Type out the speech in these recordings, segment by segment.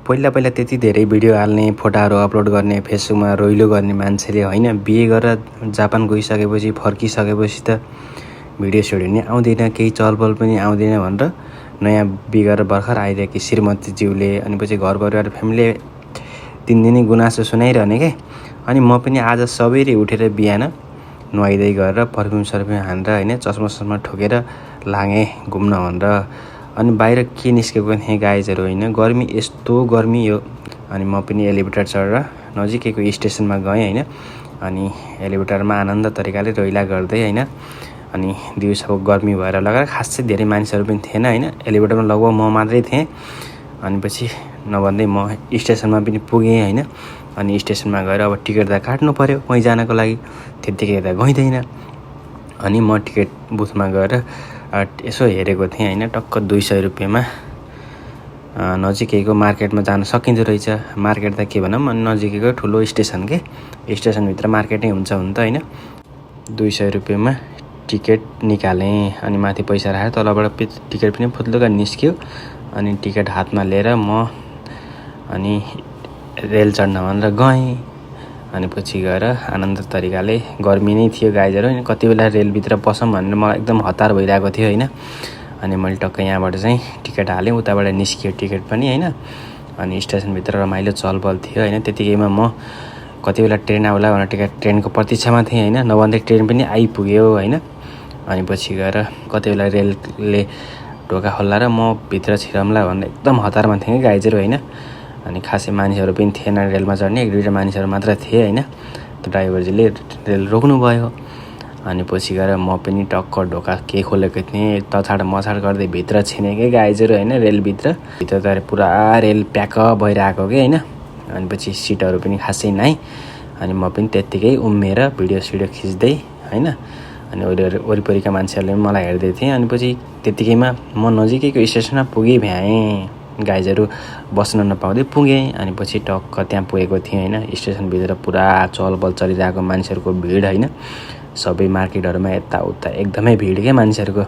पहिला त्यति धेरै भिडियो हाल्ने, फोटाहरू अपलोड गर्ने, फेसबुकमा रोइलो गर्ने मान्छेले हैन बिहे गरेर जापान गइसकेपछि फर्किसकेपछि त भिडियो सिडियो नि आउँदैन, केही चलपल पनि आउँदैन भनेर नयाँ बिहे गरेर भर्खर आइरहेकी श्रीमतीज्यूले अनि पछि घर परिवार फ्यामिलीले दिनदिनै गुनासो सुनाइरहने के। अनि म पनि आज सबैले उठेर बिहान नुहाइदै गरेर पर्फ्युम हानेर हैन चस्मा ठोकेर लागे घुम्न भनेर। अनि बाहिर के निस्केको थिएँ गाइजहरू हैन, गर्मी यस्तो गर्मी यो। अनि म पनि एलिभेटर चढेर नजिकैको स्टेसनमा गएँ हैन। अनि एलिभेटरमा आनन्द तरिकाले रोइला गर्दै हैन। अनि दिउँसोको गर्मी भएर लगाएर खासै धेरै मानिसहरू पनि थिएन हैन। एलिभेटरमा लगभग म मात्रै थिएँ। अनि पछि नभन्दै म स्टेसनमा पनि पुगेँ हैन। अनि स्टेसनमा गएर अब टिकट त काट्नु पर्यो कहीँ जानको लागि, त्यतिकै त गइँदैन। अनि म टिकट बुथमा गएर यसो हेरेको थिएँ हैन, टक्क 200 रुपैयाँमा नजिकैको मार्केटमा जान सकिँदो रहेछ। मार्केट त के भनौँ, नजिकैको ठुलो स्टेसन के, स्टेसनभित्र मार्केटै हुन्छ हुन त हैन। 200 रुपैयाँमा टिकट निकालेँ। अनि माथि पैसा राखेर तलबाट टिकट पनि फुत्लुका निस्क्यो। अनि टिकट हातमा लिएर म अनि रेल चढ्न भनेर गएँ। अनि पछि गएर आनन्द तरिकाले, गर्मी नै थियो गाइजहरू हैन, कति बेला रेलभित्र पसौँ भनेर मलाई एकदम हतार भइरहेको थियो हैन। अनि मैले टक्क यहाँबाट चाहिँ टिकट हालेँ, उताबाट निस्कियो टिकट पनि हैन। अनि स्टेसनभित्र रमाइलो चलपल थियो हैन। त्यतिकैमा म कति बेला ट्रेन आउला भनेर ट्रेनको प्रतीक्षामा थिएँ हैन, नभन्दै ट्रेन पनि आइपुग्यो हैन। अनि पछि गएर कति बेला रेलले ढोका खोल्ला र म भित्र छिरम्ला भनेर एकदम हतारमा थिएँ कि गाइजहरू हैन। अनि खासै मानिसहरू पनि थिएन रेलमा चढ्ने, 1-2 मानिसहरू मात्र थिए हैन। त्यो ड्राइभरजीले रेल रोक्नु भयो। अनि पछि गएर म पनि टक्क ढोका के खोलेको थिएँ, तछाड मछाड गर्दै भित्र छिने के गाइजहरू हैन। रेलभित्र त पुरा रेल प्याकअप भइरहेको के हैन। अनि पछि सिटहरू पनि खासै नाइ। अनि म पनि त्यत्तिकै उम्मेर भिडियो सिडियो खिच्दै हैन। अनि वरिपरिका मान्छेहरूले पनि मलाई हेर्दै थिएँ। अनि पछि त्यत्तिकैमा म नजिकैको स्टेसनमा पुगेँ भ्याएँ गाइजहरू, बस्न नपाउँदै पुगेँ। अनि पछि टक्क त्यहाँ पुगेको थिएँ हैन। स्टेसनभित्र पुरा चलबल चलिरहेको मान्छेहरूको भिड हैन। सबै मार्केटहरूमा यताउता एकदमै भिड के मान्छेहरूको।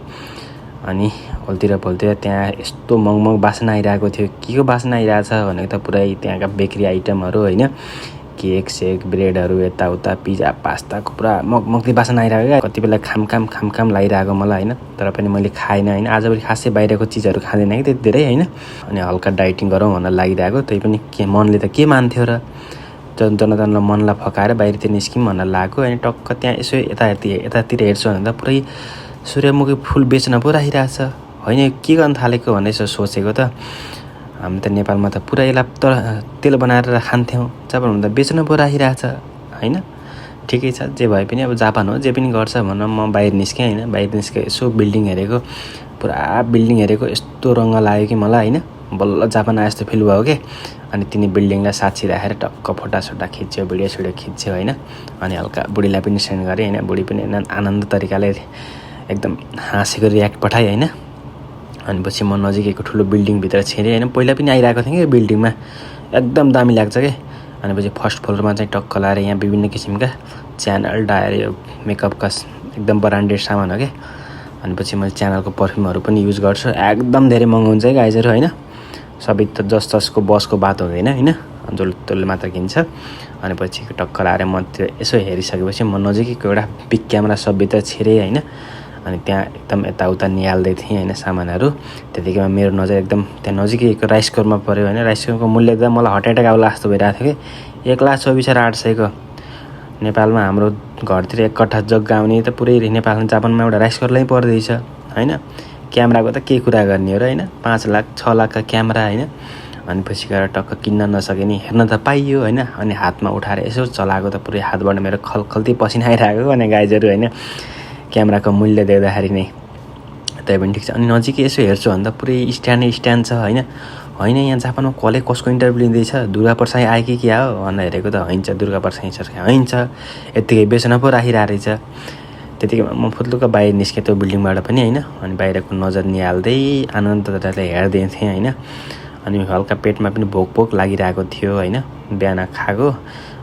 अनि ओल्तिर पोल्तिर त्यहाँ यस्तो मगमग बासना आइरहेको थियो। के को बासना आइरहेछ भनेको त पुरै त्यहाँका बेकरी आइटमहरू हैन, केक सेक ब्रेडहरू यताउता पिज्जा पास्ताको पुरा मगमगै बासना आइरहेको क्या। कति बेला खाम लागिरहेको मलाई हैन। तर पनि मैले खाइनँ हैन। आजभोलि खासै बाहिरको चिजहरू खाँदैन कि त्यति धेरै हैन। अनि हल्का डाइटिङ गरौँ भनेर लागिरहेको, त्यही पनि के मनले त के मान्थ्यो र, जनतालाई मनलाई फकाएर बाहिरतिर निस्किम भनेर लाग्यो। अनि टक्क त्यहाँ यसो यतातिर हेर्छु भने त पुरै सूर्यमुखी फुल बेच्न पो राखिरहेछ हैन। के गर्न थालेको भनेर यसो सोचेको त, हामी त नेपालमा त पुरा यसलाई तेल बनाएर खान्थ्यौँ, जापानमा त बेच्न पो राखिरहेछ हैन। ठिकै छ, जे भए पनि अब जापान हो, जे पनि गर्छ भनेर म बाहिर निस्केँ हैन। बाहिर निस्केँ, यसो बिल्डिङ हेरेको, पुरा बिल्डिङ हेरेको, यस्तो रङ्ग लाग्यो कि मलाई हैन। बल्ल जापान आए जस्तो फिल भयो के। अनि तिनी बिल्डिङलाई साक्षी राखेर टक्क फोटासोटा खिच्यो, भिडियो सिडियो खिच्यो हैन। अनि हल्का बुढीलाई पनि सेन्ड गरेँ हैन। बुढी पनि आनन्द तरिकाले एकदम हाँसेको रियाक्ट पठाएँ हैन। अनि पछि म नजिकैको ठुलो बिल्डिङभित्र छिरेँ हैन। पहिला पनि आइरहेको थिएँ कि बिल्डिङमा, एकदम दामी लाग्छ के। अनि पछि फर्स्ट फ्लोरमा चाहिँ टक्क लाएर यहाँ विभिन्न किसिमका च्यानल डायर मेकअपका एकदम ब्रान्डेड सामान हो के। अनि पछि मैले च्यानलको पर्फ्युमहरू पनि युज गर्छु, एकदम धेरै महँगो हुन्छ है गाइजहरू हैन। सबै त जसको बसको बात हुँदैन हैन, जसले मात्र किन्छ। अनि पछि टक्क लाएर म त्यो यसो हेरिसकेपछि म नजिकैको एउटा बिग क्यामेरा सबभित्र छिरेँ हैन। अनि त्यहाँ एकदम यताउता निहाल्दै थिएँ हैन सामानहरू। त्यतिकैमा मेरो नजर एकदम त्यहाँ नजिकैको राइस कुकरमा पऱ्यो हैन। राइस कुकरको मूल्य एकदम मलाई हार्ट एट्याक आउला जस्तो भइरहेको थियो कि। 1,24,800 नेपालमा हाम्रो घरतिर 1 कट्ठा जग्गा आउने त पुरै नेपालमा जापानमा एउटा राइस कुकरलाई पर्दैछ हैन। क्यामेराको त के कुरा गर्ने हो र हैन। 5 लाख 6 लाखका क्यामेरा हैन। अनि पछि गएर टक्क किन्न नसके नि हेर्न त पाइयो हैन। अनि हातमा उठाएर यसो चलाएको त पुरै हातबाट मेरो खल्ती पसिना आइरहेको भने गाइजहरू हैन, क्यामेराको मूल्य देख्दाखेरि नै। त्यही पनि ठिक छ। अनि नजिकै यसो हेर्छु भने त पुरै स्ट्यान्ड छ हैन। यहाँ जापानमा कसको इन्टरभ्यू लिँदैछ, दुर्गा प्रसाई आयो कि क्या हो भनेर हेरेको त हैन्छ, दुर्गा प्रसाई सर हैन्छ, यत्तिकै बेच्न पो राखिरहेको रहेछ। त्यतिकै म फुत्लुक्क बाहिर निस्केँ त्यो बिल्डिङबाट पनि हैन। अनि बाहिरको नजर निहाल्दै आनन्द तरिकाले हेर्दै थिएँ हैन। अनि हल्का पेटमा पनि भोक लागिरहेको थियो हैन, बिहान खाएको।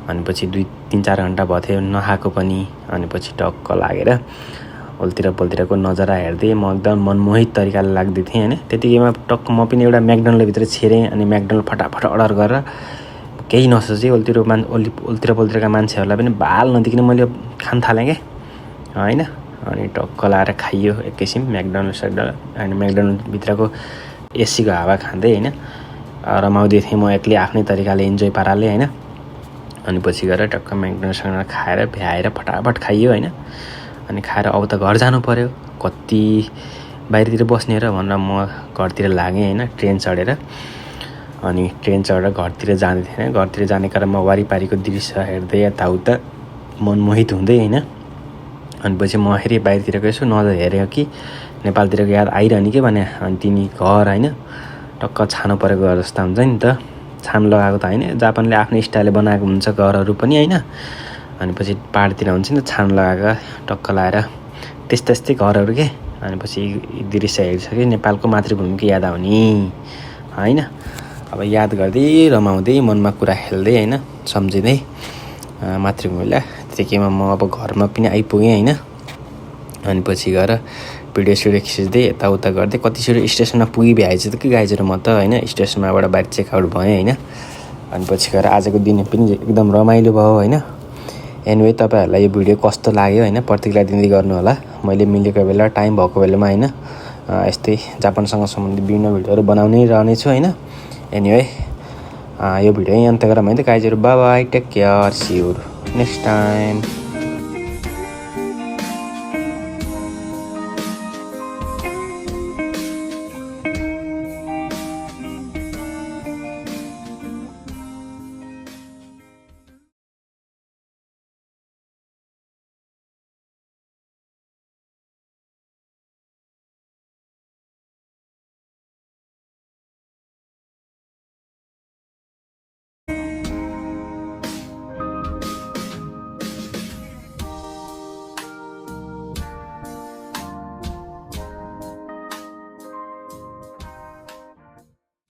अनि पछि 2-3-4 घन्टा भयो थियो नखाएको पनि। अनि पछि टक्क लागेर ओल्तिर पोल्तिरको नजारा हेर्दै म एकदम मनमोहित तरिकाले लाग्दै थिएँ होइन। त्यतिकैमा टक्क म पनि एउटा म्याकडोनल्डभित्र छिरेँ अनि म्याकडोनल्ड फटाफट अर्डर गरेर केही नसोचेँ ओल्तिर पोल्तिरका मान्छेहरूलाई पनि बाल नदिकन मैले खान थालेँ क्या होइन। अनि टक्क लाएर खाइयो एक किसिम म्याकडोनल्ड अनि म्याकडोनल्डभित्रको एसीको हावा खाँदै होइन रमाउँदै थिएँ म एक्लै आफ्नै तरिकाले इन्जोय पाराले होइन। अनि पछि गएर टक्क म्याकडोनल्डसँग खाएर भ्याएर फटाफट खाइयो होइन। अनि खाएर अब त घर जानु पऱ्यो, कति बाहिरतिर बस्ने र भनेर म घरतिर लागेँ होइन ट्रेन चढेर। अनि ट्रेन चढेर घरतिर जाँदै थिएँ। घरतिर जाने क्रममा वारिपारिको दृश्य हेर्दै यताउता मनमोहित हुँदै होइन। अनि पछि म फेरि बाहिरतिरको यसो नजर हेऱ्यो कि नेपालतिरको याद आइरहने के भने अनि तिनी घर होइन टक्क छानो परेको घर जस्तो हुन्छ नि त। छानो लगाएको त होइन, जापानले आफ्नो स्टाइलले बनाएको हुन्छ घरहरू पनि होइन। अनि पछि पाहाडतिर हुन्छ नि त छानो लगाएको टक्क लाएर त्यस्तै घरहरू के। अनि पछि दृश्य हेरिसक्यो नेपालको मातृभूमिको याद आउने होइन। अब याद गर्दै रमाउँदै मनमा कुरा खेल्दै होइन सम्झिँदै मातृभूमिलाई त्यतिकैमा म अब घरमा पनि आइपुगेँ होइन। अनि पछि गएर भिडियो सिडियो खिच्दै यताउता गर्दै कति छिटो स्टेसनमा पुगिभ्याएछु त कि गाइजहरू म त होइन। स्टेसनमाबाट बाहिर चेकआउट भएँ होइन। अनि पछि गएर आजको दिन पनि एकदम रमाइलो भयो होइन। एनिवे तपाईँहरूलाई यो भिडियो कस्तो लाग्यो होइन प्रतिक्रिया दिँदै गर्नु होला। मैले मिलेको बेला टाइम भएको बेलामा होइन यस्तै जापानसँग सम्बन्धित विभिन्न भिडियोहरू बनाउनै रहनेछु होइन। एनिवे यो भिडियो यहीँ अन्त्य गरौँ है त गाइजहरू। Bye bye, take care, see you next time.